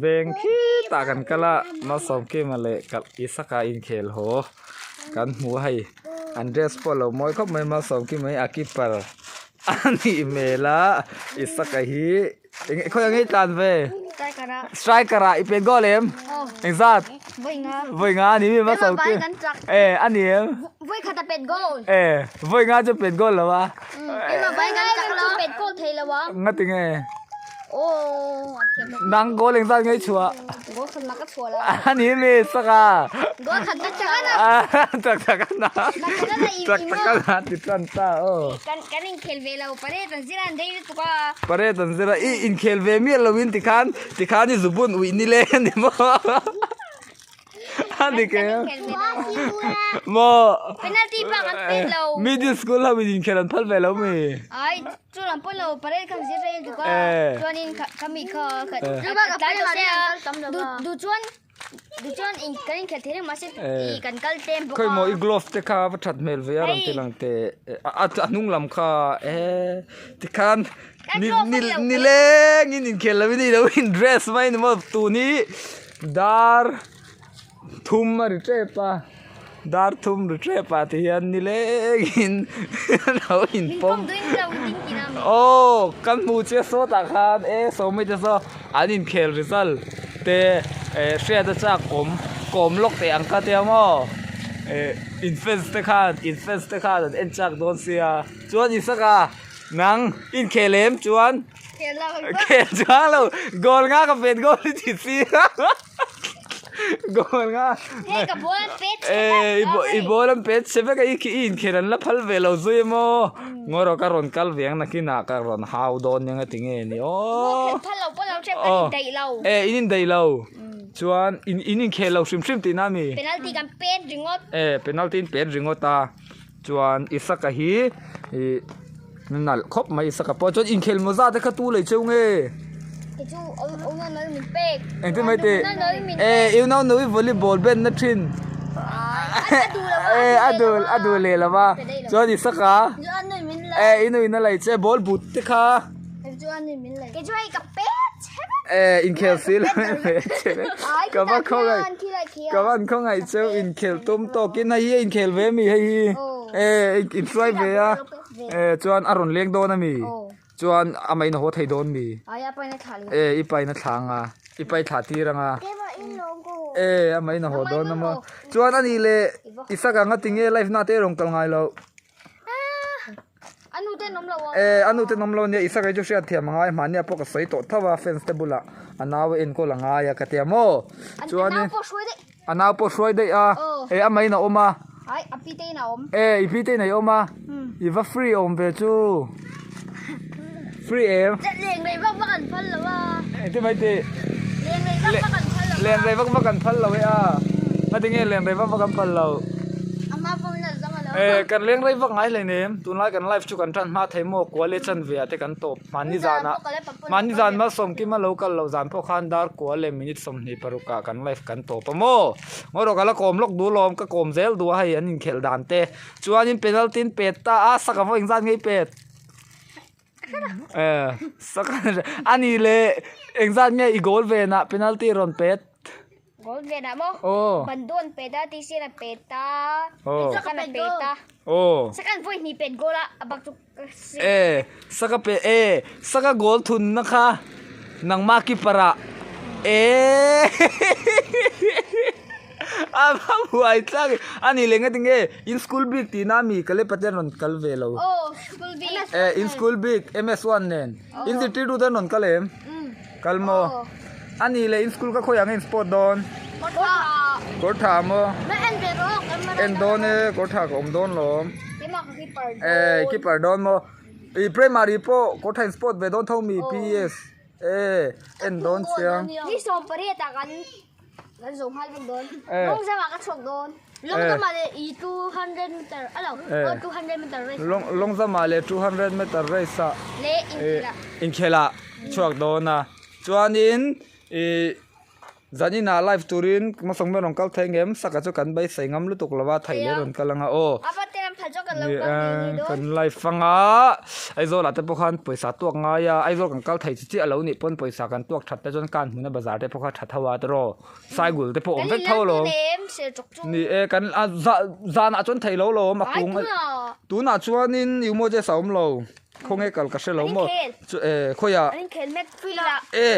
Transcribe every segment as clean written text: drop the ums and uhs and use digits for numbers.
Veng khitah kan kal a Malsawmkima leh Isaka inkhel haw kan hmu a hei an dress pawh a lo mawi khawp mai Malsawmkima hi a keeper a nih hmel a Isaka hi eng khawiah nge i tlan ve striker ah i pet goal em engzat vawi nga a ni mi Malsawmkima e a ni em e vawi nga chu pet goal lo a. Ngati nge? Nang goal engzat nge i chhuah? A ni mi saka. Tak tak a na. Tak tak a na ti tan ta aw. Pare tan zira i inkhel ve miah lo in tikhan tikhan i zubun uih ni le ani maw. A dik em? Maw? Penalty bak an pek lo. Middle school ho in inkhel an phal ve lo mi? Ai, chu lam pawh lo, parade khan zir rei lutuk a. Chuanin khami kha kha tlai lo se a. Du du chuan du chuan in kan inkhel thei reng mahse i kan kal tlem bawk a. Khawi maw i glove te kha va that hmel ve a rawn ti lang teh. A hnung lam kha e tikhan ni ni nileng in inkhel lo in i lo in dress mai ni maw tun hi Dar thum a ri tep a, dar thum ri tep ah te hian nilengin lo inpawm aw kan hmuh chiah sawtah khan e sawmi te saw an inkhel result te eh hriat a chak awm kawm lawk teh ang kha tia maw eh in fans te khan in fans te khan an en chak dawn sia chuan Isaka nang inkhel em chuan. Khel chuang lo goal nga ka pet goal i ti si goal nga Hei ka ball an pet chhe vek i ball an pet chhe vek a i i inkhel an la phal ve lo zui emaw ngaw rawh ka rawn kal ve ang nakinah ka rawn hau dawn nia nga tinge ni aw Khel phal lo pawh lo hrep kan indaih lo e in indaih lo chuan in in inkhel lo hrim hrim tihna a mi Penalty kan pet ringawt e penalty in pet ringawt a. Chuan Isaka hi ih nalh khawp mai Isaka pawh chuan inkhel maw zat te kha tu lei cheu nge? Kei chu unau nawi min pek. Engtin mai tih? E unau nawi volleyball ben na thin. E a duh a duh leh lo va chuan Isaka e i nuin a lei che ball but te kha. Kei chu hei ka pet chhe vek. E inkhel si lo in pet chhe vek. Ka va khawngaih ka van khawngaih cheu inkhel tum tawkin hei hi a inkhel ve ami hei hi e inhruai ve a e chuan a rawn leng dawn ami chuan amah in a haw thei dawn mi e i pain a thla anga i pai thla tir anga e amah in a haw dawn a maw chuan anih leh Isaka anga tinge life na te rawn kal ngai loh. A nu ten awm lo a. Eh a nu ten awm lo nia Isaka hi chu hriat thiam a ngai hmahni ah pawh ka sawi tawh tho a fans te bulah a nau a enkawl a ngai a ka tia maw chuan A nau pawh hruai daih. A nau pawh hruai daih a eh a main a awm a. Ai a pi te in a awm. Eh i pi te in a awm a i va free awm ve chu free em. Leng rei vak vak an phal lo a. Engtin mai tih. Leng rei vak vak an phal lo a. Leng rei vak vak an phal lo e a. Ngatinge leng rei vak vak an phal lo. Eh kan leng rei vak ngai hlei nem tunlai kan life chu kan tan hma thei maw kual leh chan ve ah te kan tawp mahni zanah mahni zan malsawmkima lo kal loh zan pawh khan dar kual leh minute 26 ah kan life kan tawp a maw ngawi rawh ka la kawm lawk duh lawm ka kawm zel duh a hei an inkhelh dan te chuanin penalty an pet ta a saka vawi engzat nge i pet eh saka a nih leh engzat nge i goal ve nah penalty rawn pet. Goal ve dah maw? Aw. Ban dawn pet a, TC-an a pet a, Aw. Sakan a pet a. Aw. Sakan vawi hnih pet goal a, a bak chu ka si. E, saka pe e, saka goal thun na kha nangma keeper ah e a va buai tlak a ni leh ngati nge in school bik tih na mi ka le paten rawn kal ve lo. Aw, school bik. E, in school bik MS1 nen. In zirtirtu ten rawn kal em? Kal maw? A nih leh in school ka khawiah nge in sport dawn? Kawr tha maw? En dawn e, kawr tha ka awm dawn lawm. Eh, keeper dawn maw? I primary pawh kawr tha in sport ve dawn tho mi PS. Eh, en dawn chiang. Ni 18 ah kan kan zo nghal vek dawn. Long jump ah ka chhuak dawn. Long jump ah leh i 200 meter a lo 200 meter race. Long long jump ah leh 200 meter race ah leh inkhel ah inkhel ah chhuak dawn a. Chuanin ih zanin ah live turin hmasawng ber rawn kal thei ngem saka chu kan beisei ngam lutuk lo a thei leh rawn kal anga aw. phal chuan kan lo kal ngei ngei dawn. Kan live anga Aizawl ah te pawh khan pawisa tuak ngai a, Aizawl kan kal thei chi chiah lo nih pawn pawisa kan tuak that te chuan kan hmuna bazar te pawh kha tha tho a tiraw Saigul te pawh awm vek tho alawm. Ni e kan a zan ah chuan theih lo lawm a kung tunah chuanin U Moses a awm lo khawnge kal ka hre lo maw chu e khawiah e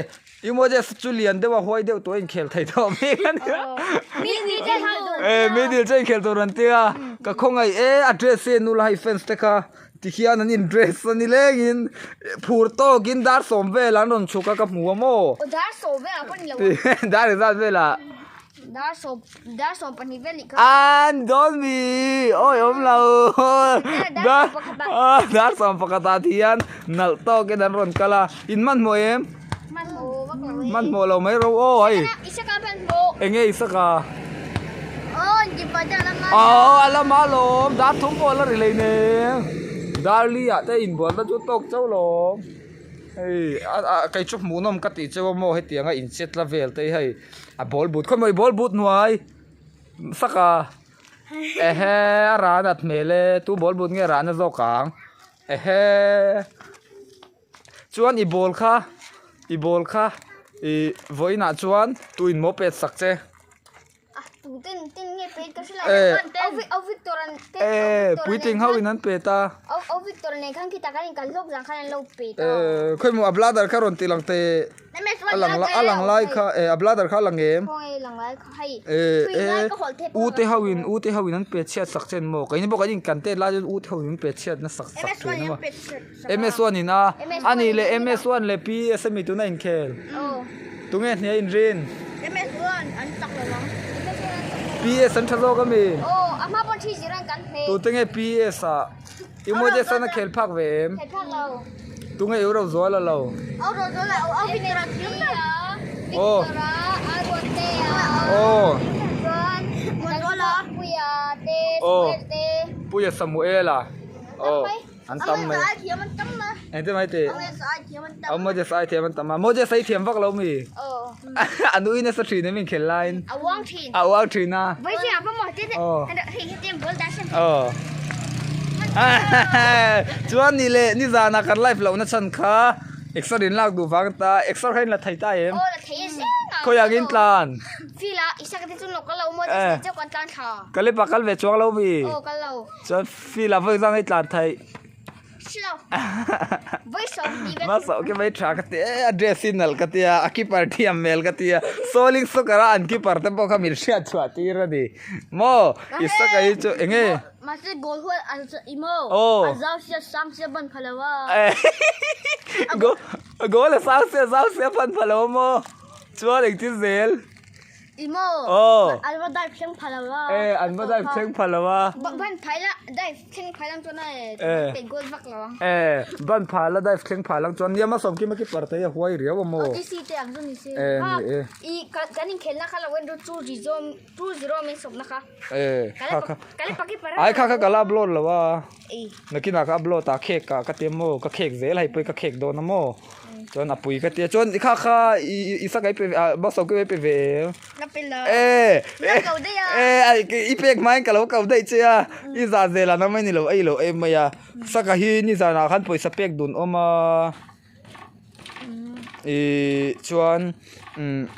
U Moses chu lian deuh a huai deuh tawh a inkhel thei tawh mi a nia e middle chu a inkhel tur an tia ka khawngaih e a dress hi nula hei fans te kha tikhian an in dress a ni lengin phur tawkin dar sawm vel an rawn chhuk a ka hmu a maw dar engzat velah. Dar sawm dar 12 vel nih kha. An dawn mi awi awm lo. Dar 11 ah. Dar 11 ah hian nalh tawkin an rawn kal a. In hmanhmawh em? Hmanhmawh vak lo e. Hmanhmawh lo mai ro aw hei. Isaka hmanhmawh. Enge Isaka? Aw intipa te a lama. Aw a lama alawm dar thum pawh a la ri lei nen. Dar li ah te inbualna chu tawk chauh lawm. Hei a kei chu hmuhnawm ka tih cheu a maw hetianga inchet la vel te hi hei a ball but khawi maw i ball but hnuai sak a ehe a rah nat hmel e tu ball but nge rah na zawk ang ehe chuan i ball kha i ball kha ih vawiinah chuan tuin maw pet sak che. Eh puitling ho in an pet a. Khawi maw a bladder kha rawn ti lang teh a lang a lang lai kha eh a bladder kha a lang em eh eh u te ho in u te ho in an pet chhiat sak che maw keini pawh kan in kan tet lai chuan u te ho in an pet chhiat na sak sak thin a maw ms one in a ani leh ms one leh ps ami tuna inkhel. Tunge hniai in rin? PS an tha zawk ami? Tute nge PS ah? I Moses an a khel phak ve em? Tunge i Rozuala lo? Aw. Aw. Aw. Puia Samuela. Aw. An tam mai. Engtin mai tih? Aw Moses ai thiam an tam a. Moses ai thiam vak lo mi? A nui nasa thin em inkhel laiin. A uang thin. A uang thin a. Aw. Aw. Chuan ni leh nizana kan live lohna chhan kha exer in lak duh vang ta exer kha in la thei ta em? Aw la thei a zeng a. Khawiah in tlan? Field ah Isaka te chu lawk a lo Moses te chauh kan tlan thla. Kalipa kal ve chuang lo mi? Aw kal lo. Chuan Field ah vawi zang i tlan theih. Hmasa ke mai tha ka ti e a dress hi nalh ka tia a keeper thiam hmel ka tia Soling soccer a an keeper te pawh kha min hriat chhuah tir a ni maw i soccer hi chu eng nge aw goal a sang sia zau sia ban pha lo a maw chuan engtin zel. Imo an va dive thleng pha lo a. Eh an va dive thleng pha lo a. Ban phai la dive thleng phai lang chuan eh pe goal vak lo ang. Eh ban phai la dive thleng phai lang chuan nia masawm kim a keeper te hi a huai riau a maw. OTC te ang chu ni se. Eh ni e. I kan inkhel na kha lo en ru 2-0 min sawp na kha. Eh kha kha. Ka le keeper. Ai kha kha ka la upload lo a. Nakinah ka upload a khek ah ka ti a maw ka khek zel hei pawh hi ka khek dawn a maw. Chuan a pui ka tia chuan kha kha i sak ai pe ve a bus ho ka pe ve em e e i pek hmain ka lo ko daih che a i zah zel a namai ni lo ei lo em mai a saka hi nizanah khan pawisa pek dun awm a ih chuan umm.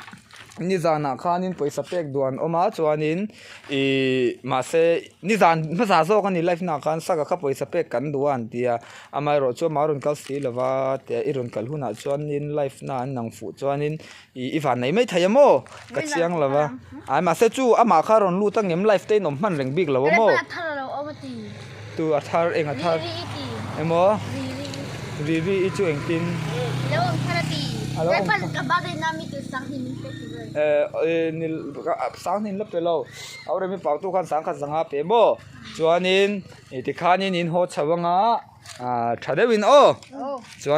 Nizanah khanin pawisa pek duh an awm a chuanin ihh mahse nizan hmasa zawk a ni live naah khan saka kha pawisa pek kan duh a an ti a amaherawh chu amah a rawn kal si lo va tia i rawn kal hunah chuanin live na an nang fuh chuanin ih i van nei mai thei a maw ka chiang lo va ai mahse chu amah kha a rawn lut ang em live te in awm hman reng bik lo a maw tu a thar eng a thar emaw ri ri i chu engtin Alo awm sang hnin la pe lo a remi pau tu khan sang khat zanga pe maw chuanin tikhanin in haw chho anga tha deuhin aw chuan.